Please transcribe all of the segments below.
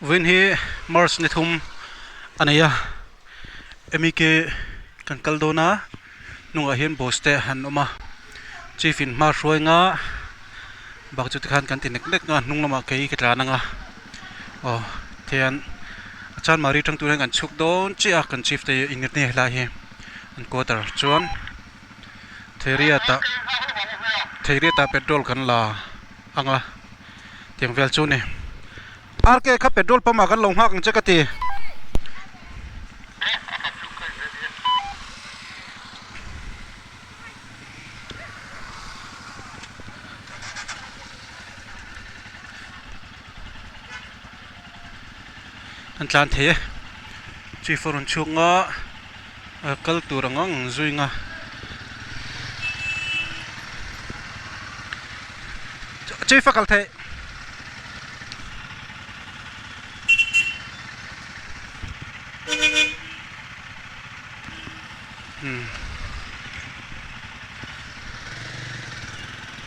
Vawiin hi March ni thum a nei a M E K kan kal dawn a hnungah hian boss te an awm a chief in hma hruai nga bak chu tikhan kan ti nek nek a hnung lamah kei ka tlan anga aw tihian a chanmari tang tur hian kan chhuk dawn chiah a kan chief te innghet nge helai hi an quarter chuan Theiriatah Theiriatah petrol kan la ang a tiang vel chu a ni R K kha petrol pump ah kan lo nghak ang che ka ti. An tlan thei e chief a rawn chhuak nga. Kal tur ang ang zui nga. Chief a kal theih. Hmm.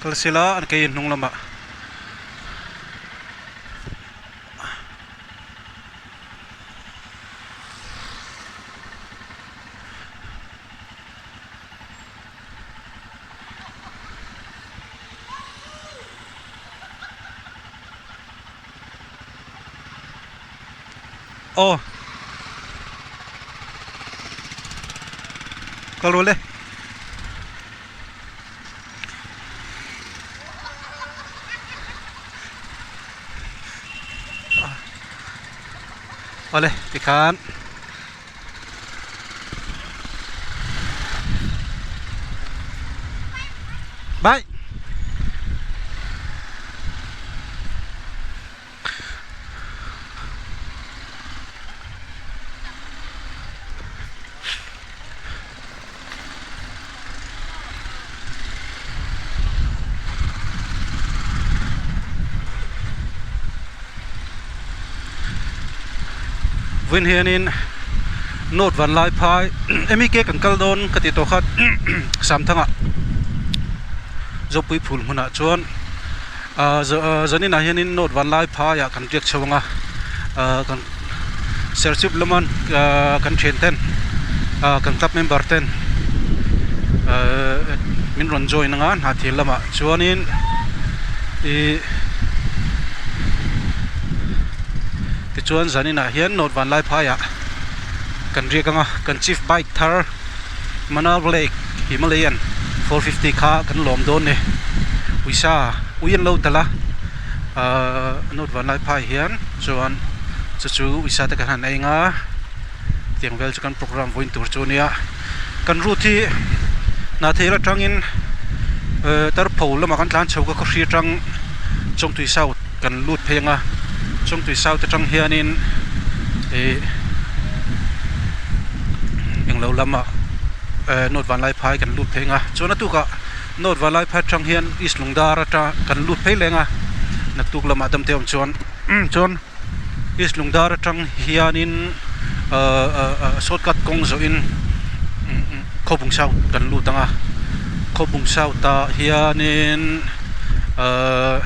Kal sila an kei hnung lamah. Aw kal rawh le. Awle tikhan bye. Vawiin hianin note van lai phai M E K kan kal dawn ka ti tawh kha Samthanga Zopui phul hmunah chuan ahh zaninah hianin note van lai phaiah kan riak chho ang a ahh kan serchhip lama ahh kan thian ten ahh kan club member ten ahh min rawn join ang a hnathil lamah chuanin ihh tichuan zaninah hian note van lai phaiah kan riak ang a kan chief bike thar Manal Lake Himalayan 450 kha kan lawm dawn ni uisa ui an lo talh a ahh note vanlai phai hian chuan chu chu uisa te kan han ei nga tiang vel chu kan program vawiin tur chu ania kan route hi hnathel atangin ehh tarpho lamah kan tlan chho ka khawhri atang chawngtui south kan lut phei anga chawngtui south atang hianin ih englo lamah eh note vanlai phai kan lut phei anga chuan a tukah note vanlai phai atang hian east lungdar atang kan lut phei leng a naktuk lamah dam te awm chuan chuan east lungdar atang hianin ah ah shortcut kawng zawhin khawbung south kan lut ang a khawbung south ah hianin ahh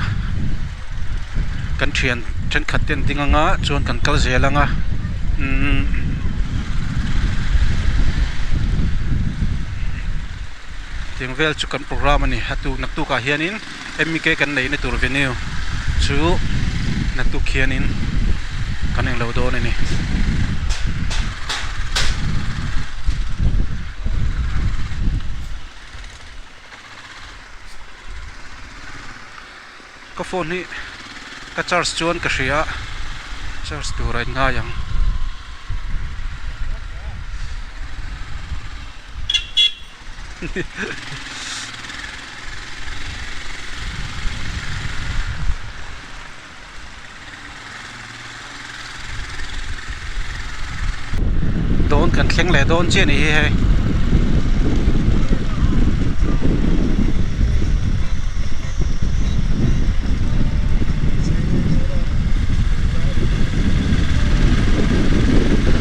kan thian thenkhat te an ding ang a chuan kan kal zel ang a umm tiang vel chu kan program a ni a tu naktuk ah hianin M E K kan neihna tur venue chu naktuk hianin kan englo dawn a ni. Ka phone hi ka charge chuan ka hria a charge tur a inngai ang. Dawn kan thleng leh dawn chiah a ni hi hei.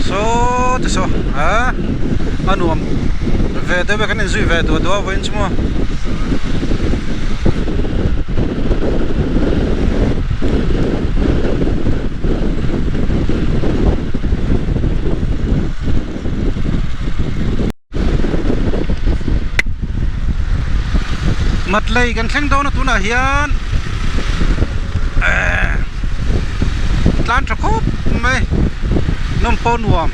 Saw ti saw a a nuam ve deuh e kan inzui ve duah duah a vawiin chu maw. Matlei kan thleng dawn a tunah hian ehh tlan tha khawp mai nawm pawh nuam.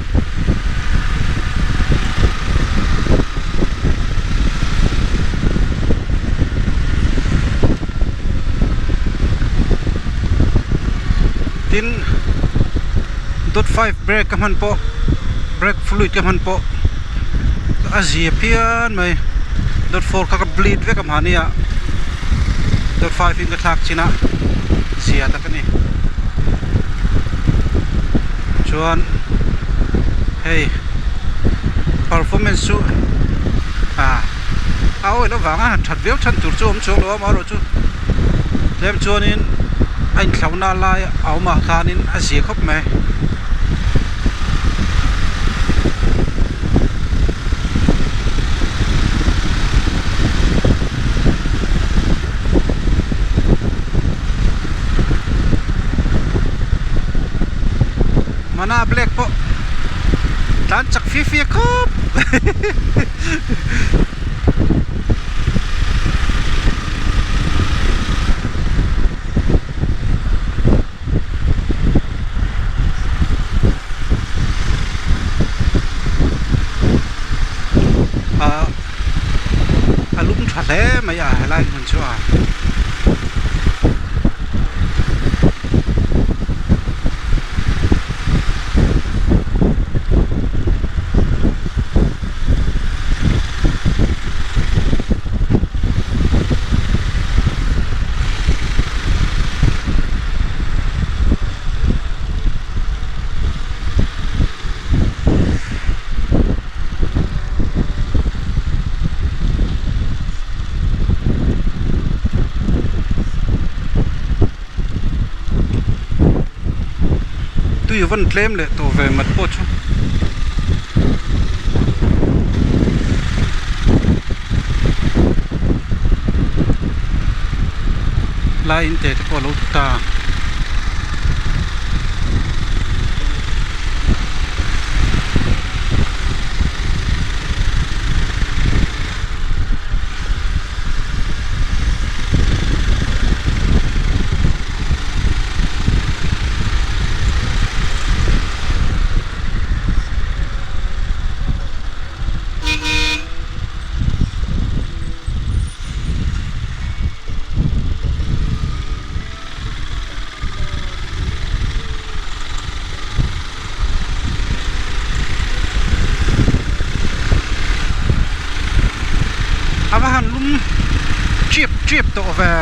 Tin dot five brake ka hman pawh brake fluid ka hman pawh a zia phian mai dot four kha ka bleed vek a mahni ah dot five in ka thlak chin a zia tak a ni chuan hei performance chu ah a oil avanga han that viau chhan tur chu a awm chuang lo a amaherawhchu tlem chuanin a inthlauhna lai a awm ah khanin a zia khawp mai. Mana black pawh tlan chak fia fia khawp ah a lum tha hle mai a helai hmun chu a. Tui a van tlem leh tawh ve mat pawh chu. Lai in te te pawh a lo ta. A va han lum chip chip tawh ve.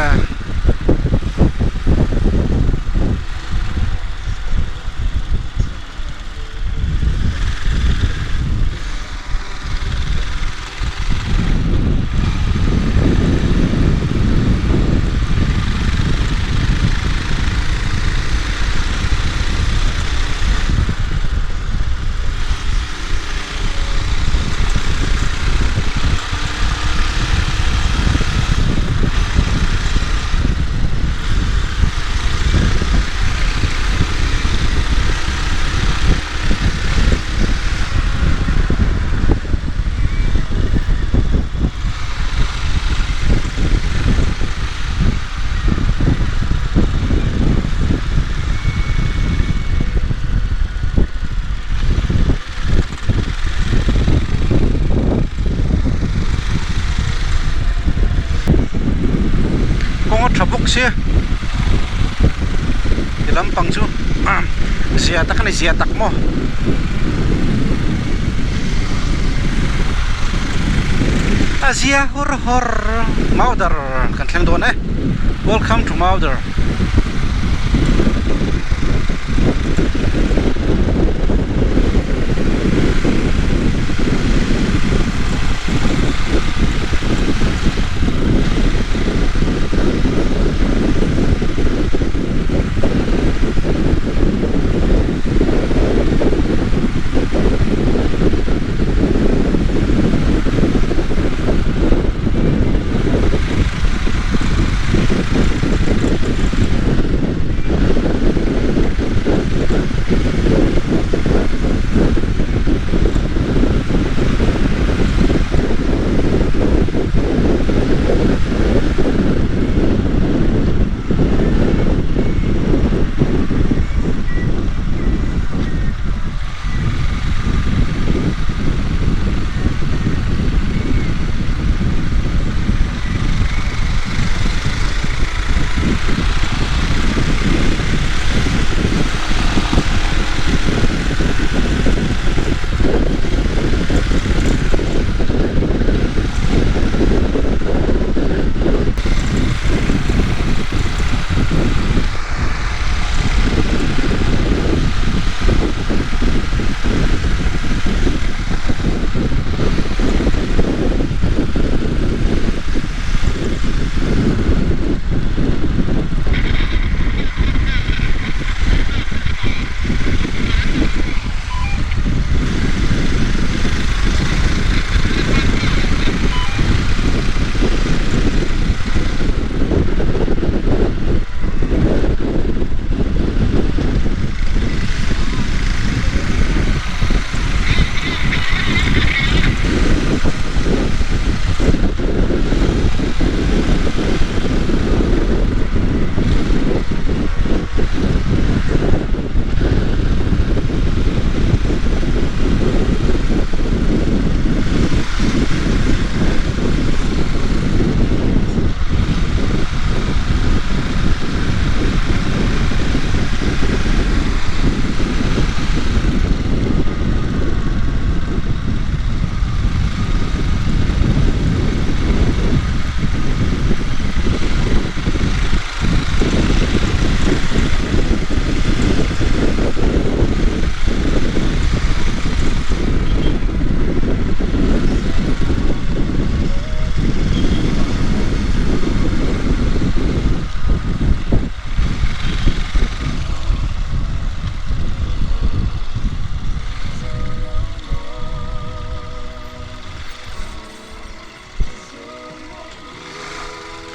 Kawng a tha bawk sia ti lampang chu zia tak a ni zia tak maw. A zia hawr hawr Mauder kan thleng dawn e welcome to Mauder.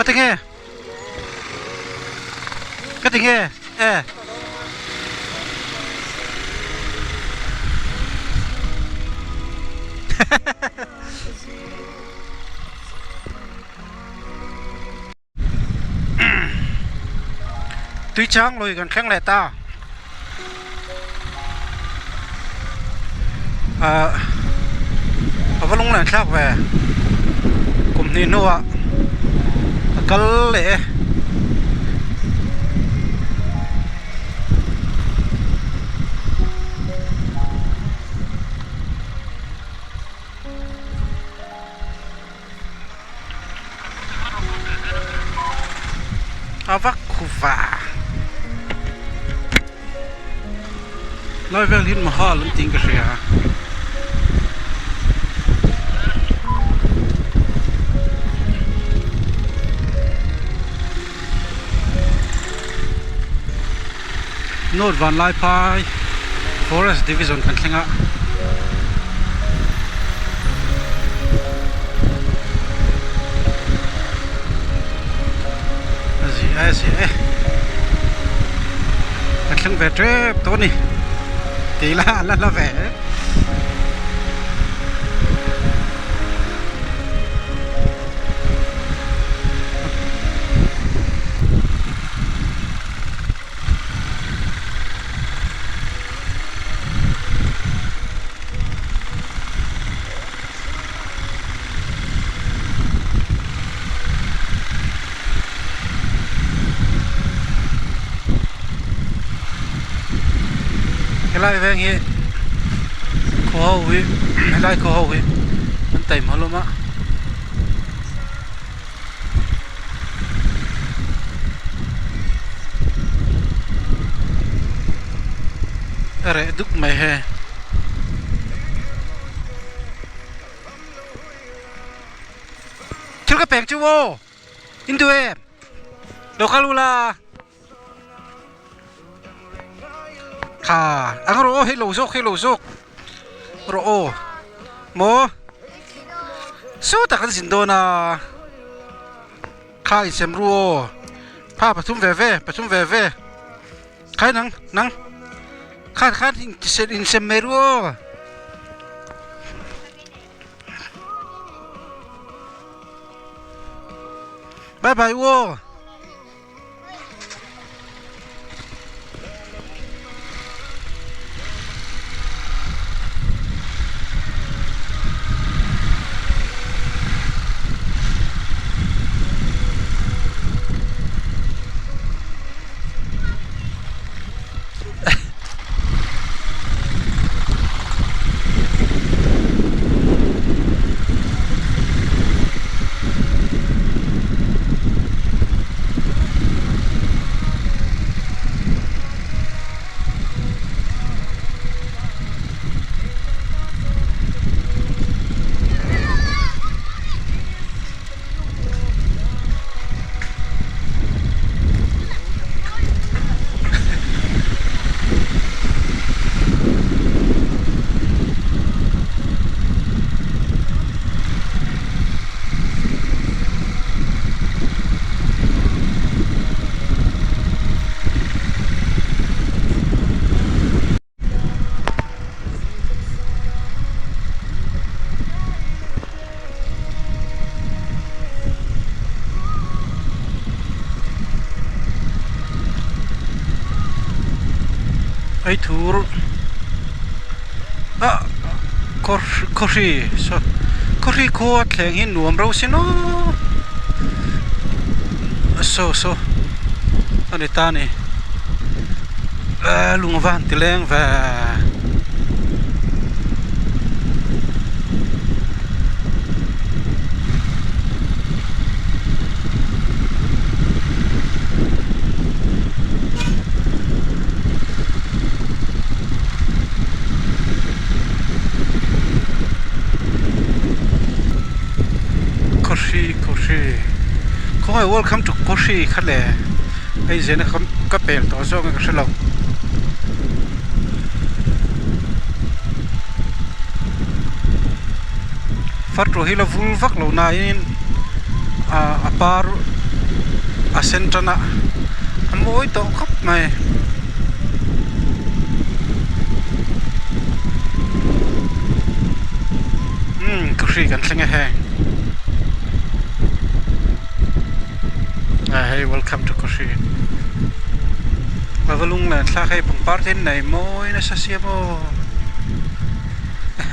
tinge ka tinge e Tui chang lui kan thleng leh ta ahh a va lung leh thlak ve kum hnih hnuah a kal leh e. A vak khuva lai vel hi mahal an tiin ka hria. North Vanlaiphai Forest Division kan thleng a. A zia e zia e kan thleng ve tep tawh a ni tih la a la hla ve. Helai veng hi khaw ho hi helai khaw ho hi an taima hlawm a. A reh duk mai he. Thil ka pek chu aw in duh em lo kal ula kha ang rawh aw hei lo zawk hei lo zawk rawh aw maw. Sawtah kan zin dawn a, kha insem ru aw, pha pathum ve ve, pathum ve ve, khai nang nang kha khan insem mai ru aw. Bye bye u aw. Eithur ah khawhri saw khawhri khua thleng hi nuam reuh sin aw saw saw a ni ta a ni lung a va han ti leng ve. Khawhri khawhri khawngaih welcome to khawhri kha le hei zena ka pel tawh zawk nge ka hrelo. Fatro hi la vul vak lo nain ah a par. a sen tan a a mawi tawh khawp mai. Umm ka hri kan thleng e heng ah hei welcome to Kohri a va lung len thlak hei pangpar te in nei mawi nasa sia maw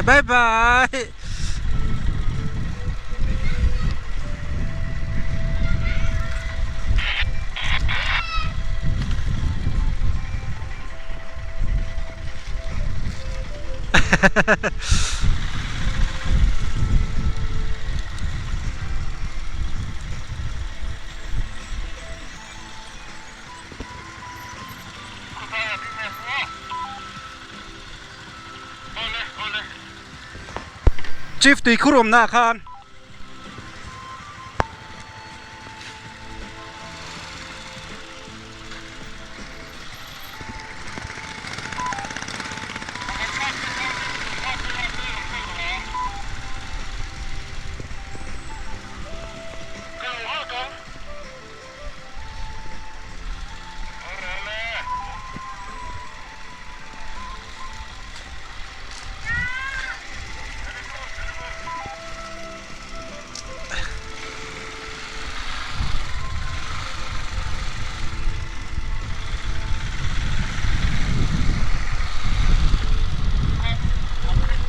bye bye. Chief tui khur awmna ah khan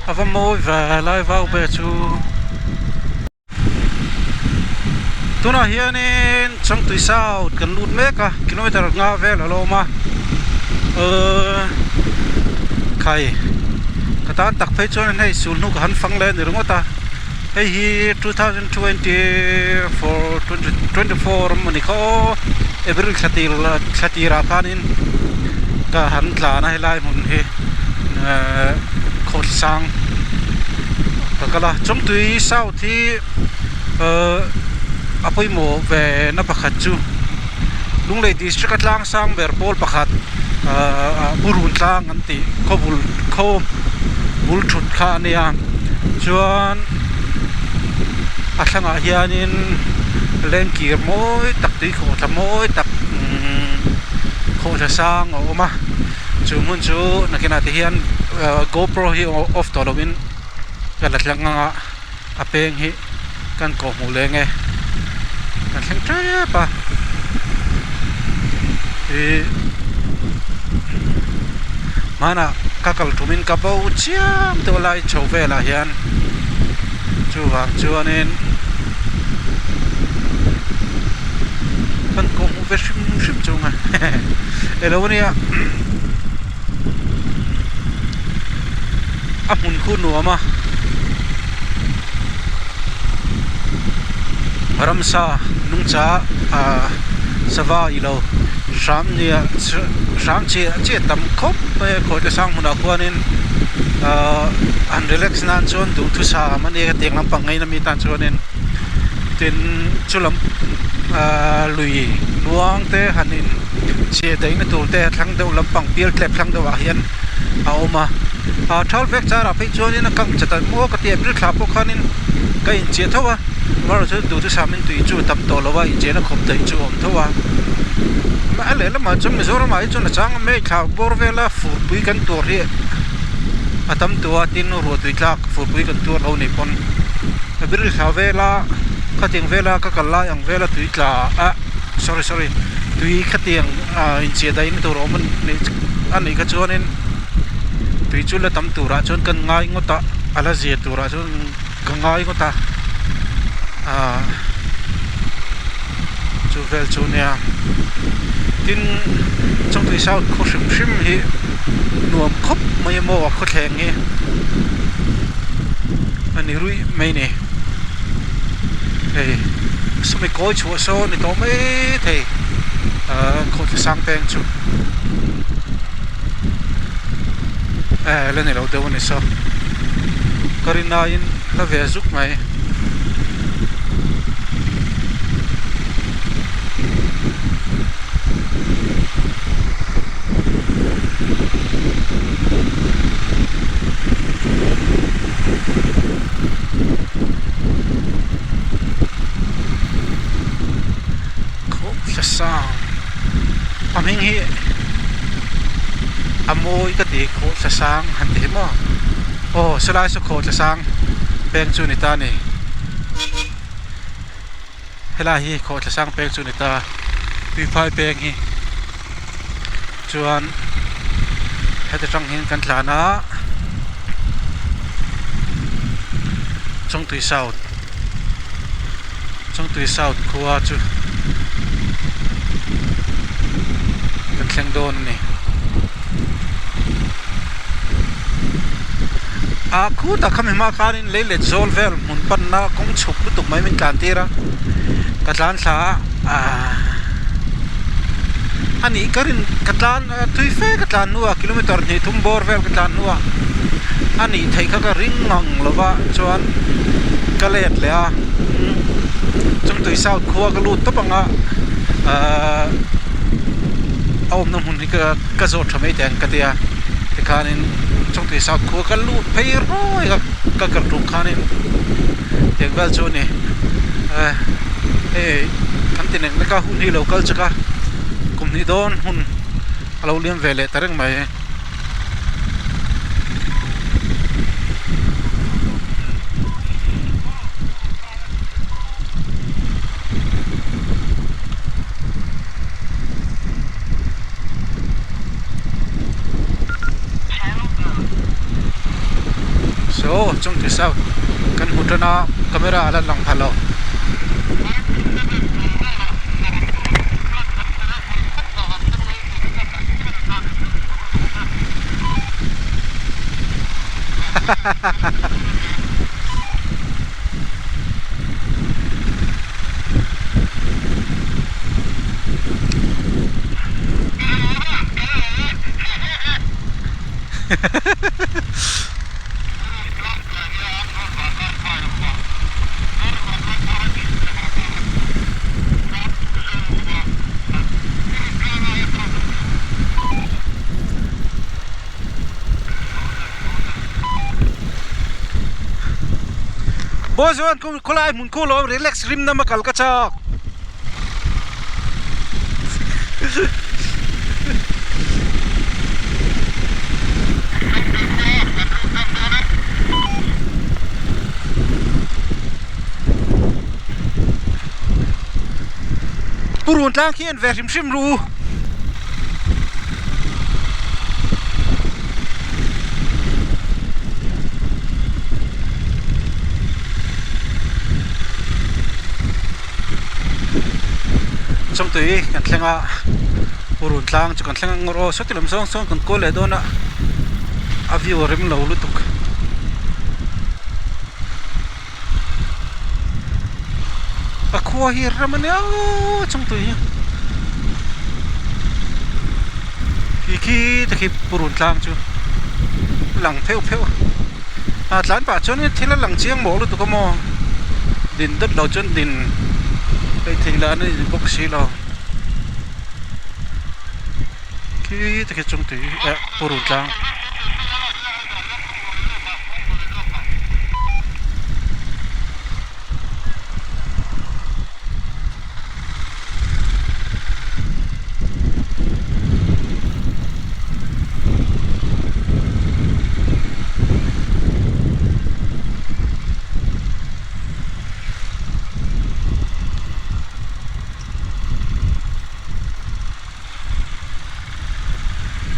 A va mawi ve lai vau ve chu. Tunah hianin Changtui South kan lut mek a kilometer nga vel a lo awm a ehh khai ka tan tak phei chuan hei sul hnu ka han fang leh a ni ringawt a hei hi 2024 2024 emaw ni kha aw April thla tir thla tirah khanin ka han tlan a helai hmun hi ehh khawhsang ka kal a Chawngtui South hi ehh a pawimawh ve na pakhat chu Lunglei district a tlang sang ber pawl pakhat ehh Burun tlang an tih khaw bul khaw bul thut kha a nia chuan a thlangah hianin lengkir mawi tak tui khawhthla mawi tak umm khawhthla sang a awm a chu hmun chu nakinah te hian gopro hi off tawh lovin ka la tlang ang a a peng hi kan kawh hmuh leng e kan thleng tep a ih hmanah ka kal tumin ka bo chiam deuh lai chho velah hian chuvang chuanin kan kawh hmuh ve hrim hrim chung a elo ania a hmun khu nuam a ramsa nungcha ah sava ilo hram nia hram chiah chiah tam khawp mai a khawi te sang hmunah khuanin ahh han relax nan chuan duhthusam a nia hetiang lampang ngaina mi tan chuanin tin chulam ahh lui luang te han in chhiah daihna tur te a thlang deuh lampang pial tlep thlang deuh ah hian a awm a ah thal vek char ah phei chuanin a kang chat a maw ka ti a thla pawh khanin ka inchiah tho a amaherawhchu duhthusam in tui chu a tam tawh lo a inchiahna khawp daih chu a awm tho a a lehlamah chuan Mizoram ah hi chuan a chang a mai thla bawr vel a furpui kan tur hi a tam tawh a tin ruah tui tlak furpui kan tuar lo nih pawn a bil thla vel a khatiang vel a ka kal lai ang vel a tui tla ah sorry sorry tui khatiang ah inchiah daihna tur a awm a nih kha chuanin tui chu la tam turah chuan kan ngai ngawt a a la zia turah chuan ka ngai ngawt a ahh chu vel chu nia tin Chawngtui South khaw hrim hrim hi nuam khawp mai a maw a khawthleng hi a ni ruih mai a ni hei sawmi kawi chhuah sawn a ni tawh maithei ahh khawhthla sang peng chu eh la ni lo deuh a ni saw ka rin aiin la ve zuk mai. A mawi ka ti khawhthla sang han ti hi maw aw sawlai saw khawhthla sang peng chu a ni ta a ni helai hi khawhthla sang peng chu a ni ta tuiphai peng hi chuan heti tang hian kan tlan a Chawngtui South Chawngtui South khua chu kan thleng dawn a ni ah khutah khami hma khanin lei let zawl vel hmun panna kawng chhuk lutuk mai min tlan tir a ka tlan thla a ah a nih ka rin ka tlan tui fe ka tlan hnuah kilometer hnih thum bawr vel ka tlan hnuah a nih theih kha ka ring ngang lo va chuan ka let leh a Chawngtui South khua ka lut tawp ang a ahh a awmna hmun hi ka ka zawt tha mai teh ang ka tia tikhanin Chawngtui South khua ka lut phei ruai a ka kal tum khanin tiang vel chu a ni eh hei kan ti nek nek a hun hi lo kal chak a kum hnih dawn hun a lo liam ve leh ta reng mai. Saw Chawngtui South kan hmu tan a camera a la lang pha lo. Boss chuan khawlai hmun khu lo relax rim na kal ka chak. Purun tlang khi en ve hrim hrim ru. Chawngtui kan thleng a purun tlang chu kan thleng ang ngawr aw sawti lam zawng sawn kan kawl leh dawn a a view a rem lo lutuk. A khua hi ram a nia chawngtui hi khi khi te khi purun tlang chu lang pheuh pheuh a tlan pah chuan thil a lang chiang mawh lutuk a maw din dawt lo chuan din hei thei lah a ni bawk si lo khi te khi chawngtui eh purun tlang.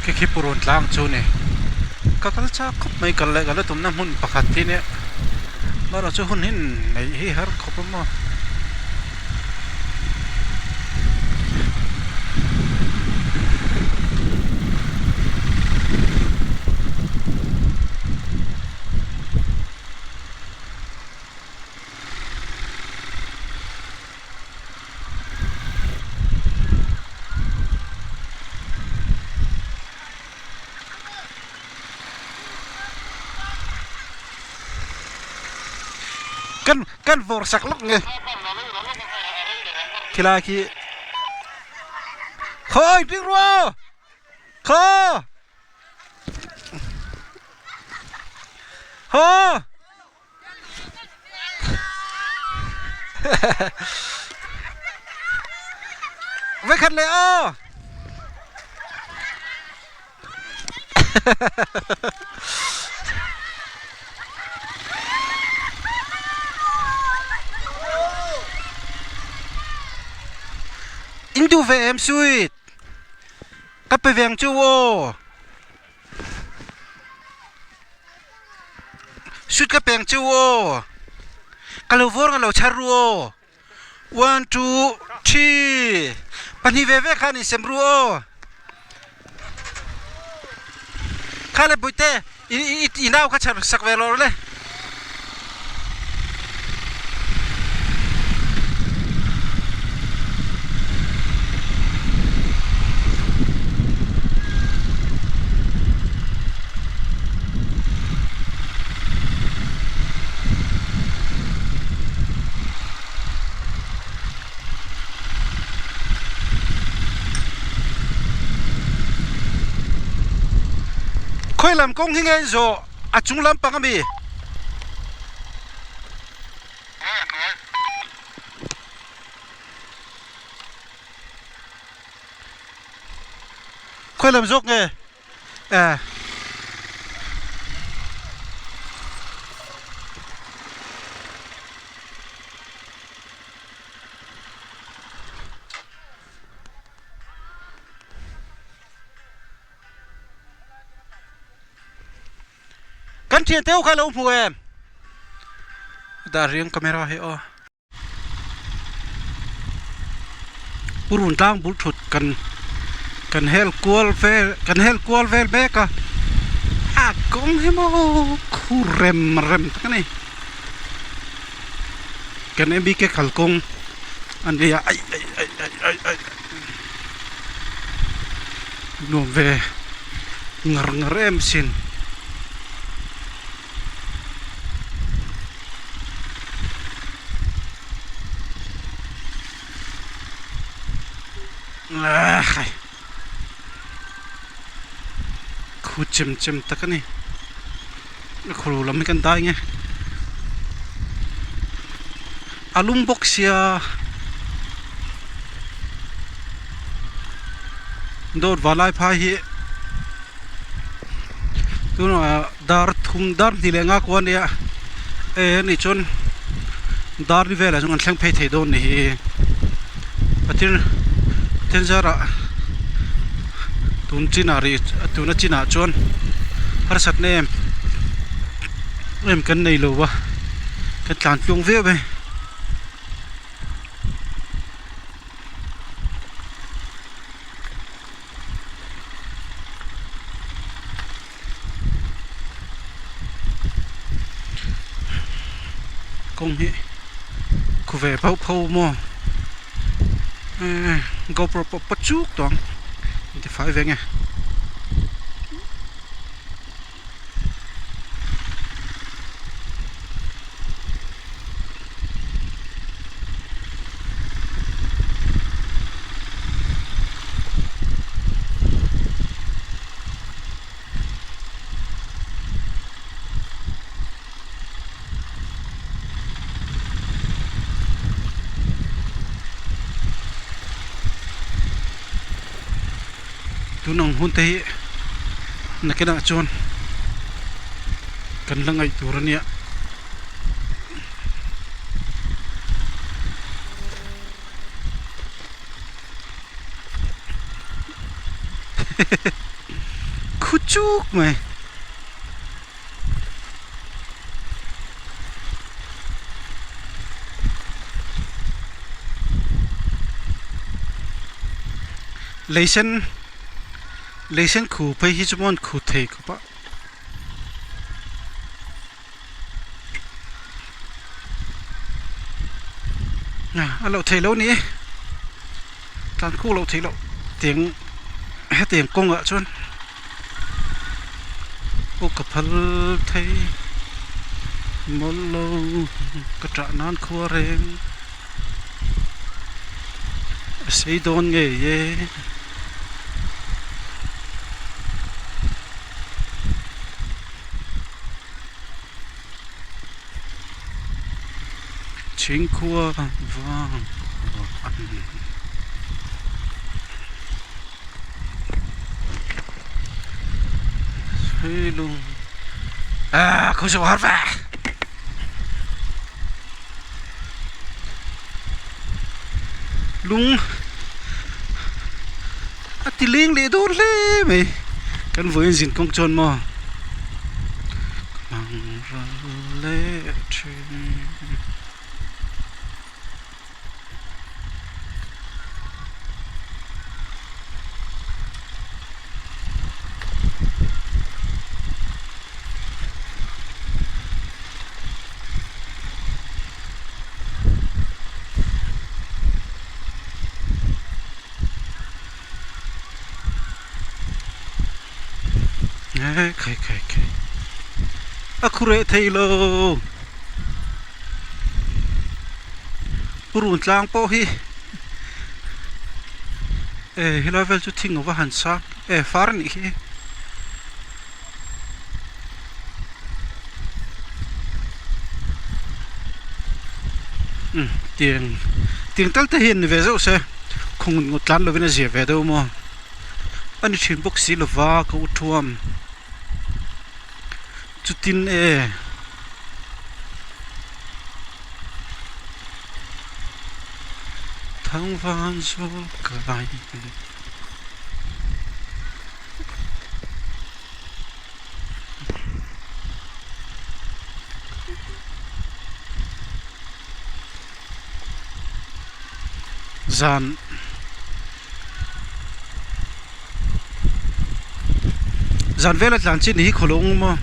Khi khi purun tlang chu a ni ka kal chak khawp mai kal leh ka la tumna hmun pakhat hi nia amaherawh chu hun hi neih hi har khawp a maw. Kan kan vawr sak lawk nge khilai khi khawi ding rua khaw haw. Vekhat leh aw. In duh ve em sweet? Ka pe veng chu aw. Sweet ka peng chu aw. Ka lo vawr nga lo chhar ru aw. One two three pahnih ve ve khan insem ru aw. Kha le Buite i nau kha chhar sak ve lawr le. Khawi lam kawng hi nge in zawh a chung lampang ami? Khawi lam zawk nge? Eh. Kan thian teuh kha lo hmu em? Dah riang camera hi aw. Purun tlang bul thut kan kan hel kual vel kan hel kual vel mek a a kawng hi maw khu rem rem tak a ni kan M_B_K kalkawng a ni a aih aih aih aih aih aih nuam ve ngar ngar em sin. Khu chem chem tak a ni a khawlo lam hi kan dai nge a lum bawk sia dawt valai phai hi tunah dar thum dar hnih leh nga kual ania e ani chuan dar ni velah chuan kan thleng phei thei dawn ni hi pathian pathian zarah tun chinah rih tuna chinah chuan harsatna em em kan nei lo a kan tlan tluang viau e. Kawng hi khu ve phauh phauh maw eee GoPro pawh pawt chuk tawh ang intifai ve nge. Tun ang hun te hi nakinah chuan kan la ngaih tur a nia. Khu chuk mai. Lei sen lei sen khu phei hi chu maw an khu thei khawp a. A loh theih loh a ni e tlan kuk loh theih loh tiang hetiang kawngah chuan aw ka phal thei mawlh lo ka ṭah nan khua reng a sei dawn ngei e. Chhingkhua vang a ni. Hei lung ah khaw zawh har ve. Lung a ti leng leh dawn hle mai kan vawiin zin kawng chuan maw ka hmang ral leh thin. Khai khai khai a khu reh thei lo. Purun tlang pawh hi eh helai vel chu thing ava han sang eh far anih hi. Umm tiang tiang tal te hi an ni ve zeuh se khaw ngut ngut tlan lovin a zia ve deuh maw a ni thin bawk si lova ka u thuam chutin e. Thangvan zawl kai. Zan zan vela tlan chin hi khawlung maw.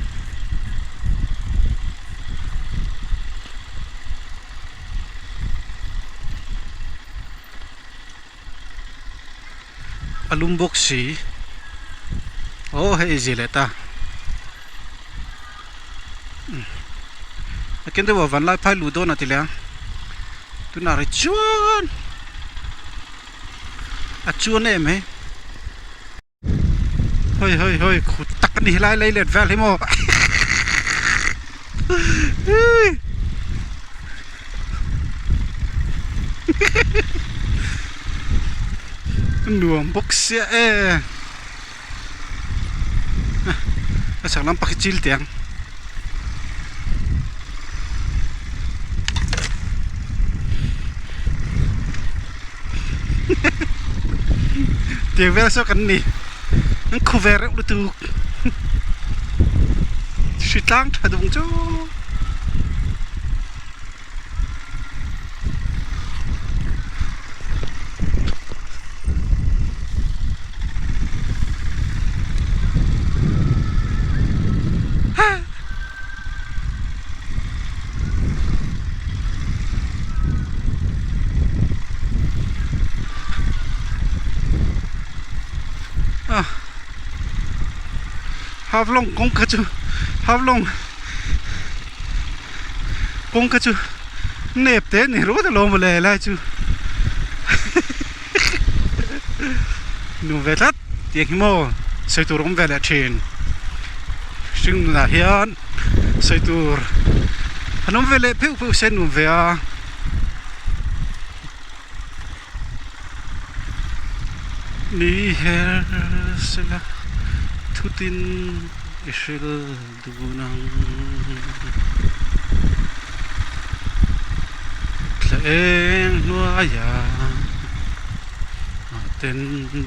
A lum bawk si aw hei zia leh ta a ken deuh a van lai phai luh dawn a ti leh ang tunah ri chuan a chuan em hi. Hoi hoi hoi khut tak a ni helai lei let vel hi maw nuam bawk sia e a chhak lam pakhat chil teh ang. Tiang vel saw kan ni an khu ve reuh lutuk hri tlang tha duh ang chu. Haflong kawng kha chu Haflong kawng kha chu nep te a ni ruat alawm mawle helai chu nuam ve tlat tiang hi maw sawi tur awm ve leh thin hring nunah hian sawi tur an awm ve leh pheuh pheuh se nuam ve a. Ni her sela thutin i hril dun ang. Thla eng hnuaia mahten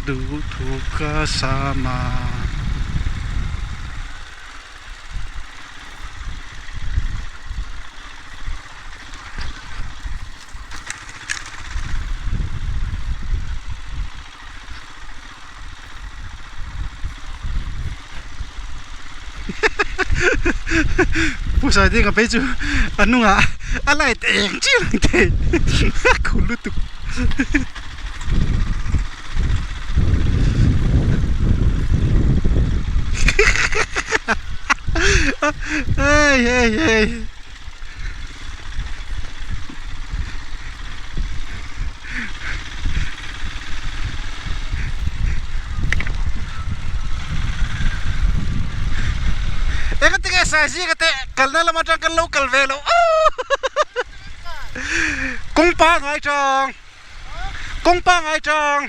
duh thu ka sam a. Pawisa ding a phei chu a hnungah a light eng chiah ang thei a khur lutuk. Hei hei hei. Engati nge Saizika te kalna lam atang kan lo kal ve loh kawng pangai tang kawng pangai tang.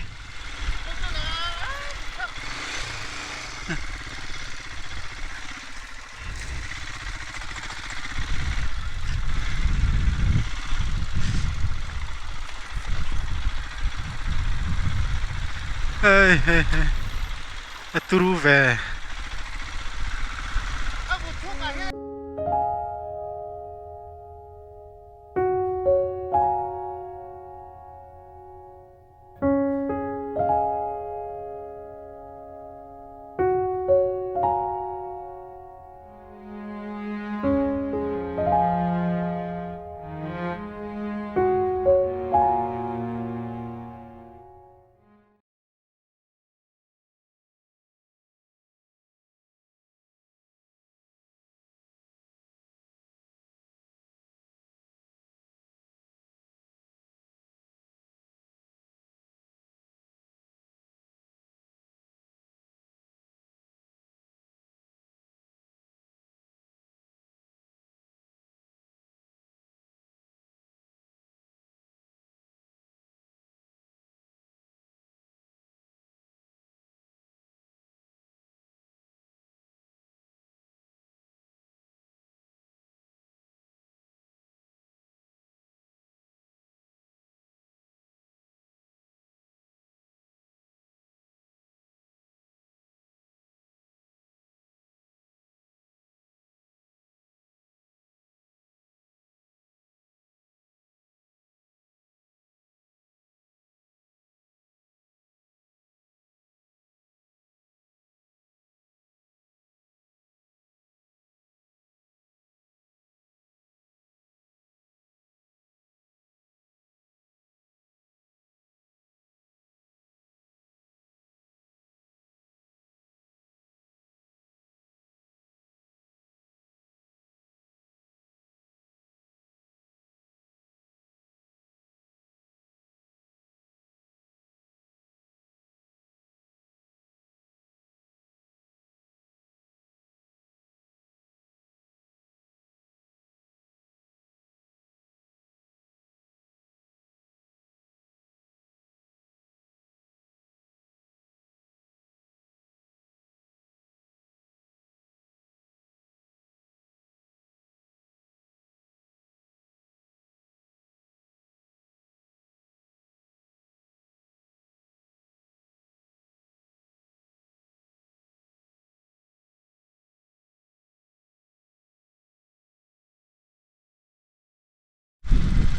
Hei hei hei a turu ve.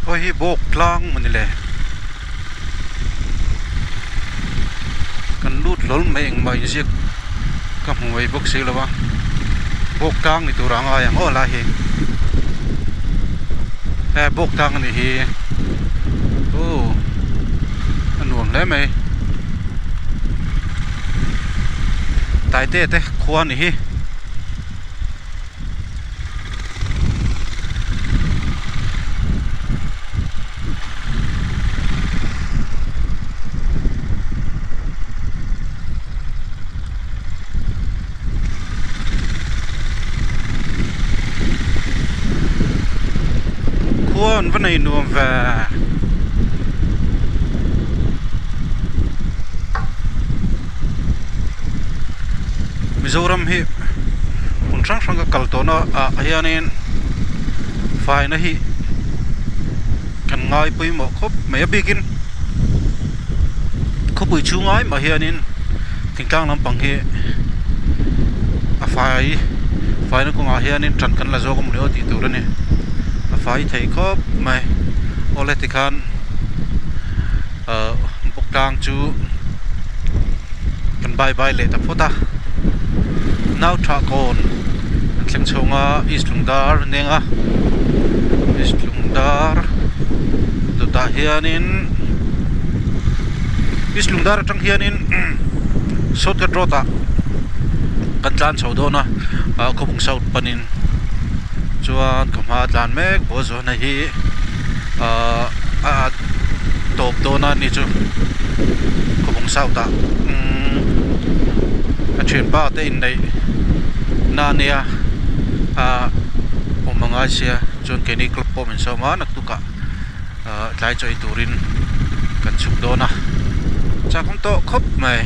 Hawi hi bawk tlang maw ni le kan lut hlawl mai engmah inziak ka hmu mai bawk si lo a bawk tlang ni tur a ngai ang aw lai hi he bawk tlang a nih hi aw a nuam hle mai taite te khua a ni hi. Khua an va nei nuam ve. Mizoram hi hmun hrang hrang ka kal tawhna ah hianin faina hi kan ngai pawimawh khawp mai a bikin khawpui chhung ai mah hianin thingtlang lampang hi a fai faina kawngah hianin ṭan kan la zawk a mawni aw tih tur a ni a fai thei khawp mai awle tikhan ahh bawk tlang chu kan bye bye leh ta phawt a nau tha kawn an thleng chhung a east lungdar an eng a east lungdar dawtah hianin east lungdar atang hianin shortcut road ah kan tlan chho dawn a ah khawbung south panin chuan ka hma tlan mek ball zawhna hi ahh a tawp dawn a ni chu khawbung south ah umm a thianpa te inneih na ania ahh awm a ngai sia chuan keini club pawh min sawm a naktuk ah ahh tlai chaw ei turin kan chhuk dawn a chak awm tawh khawp mai.